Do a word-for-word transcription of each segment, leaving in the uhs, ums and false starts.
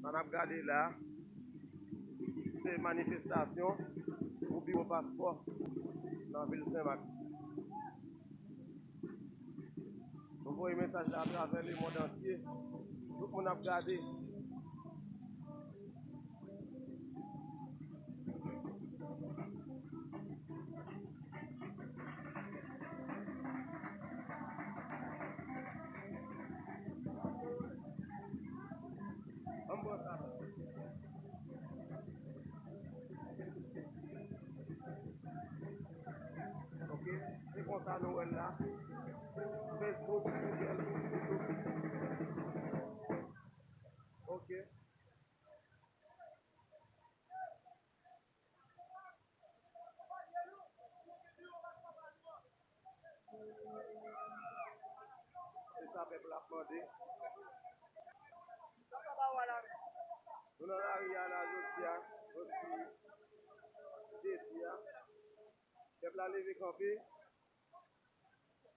Sa n ap gade la, se manifestasyon pou biwo paspò nan vil Senmak. Nou voye mesaj la atravè lemonn antye. Tout moun ap gade. Ann pran sa. Ok, se konsa nou wè l la. Facebook, Google, YouTube. Ok. Se sa pèp la ap mande. Nou nan lari a la jodi a, jodi jedi a. Pèp la leve kanpe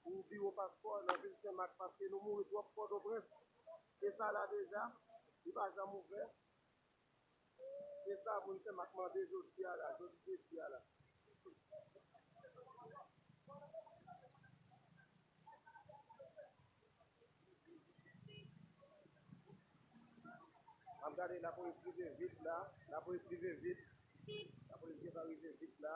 pou biwo paspò nan vil Senmak paske nou mouri twòp Pòtoprens. E sa la deja, li pa janm ouvè. Se sa moun Senmak mande jodi a la, jodi jedi a la. M ap gade lapolis rive vit la, lapolis rive vit, lapolis gentan rive vit la.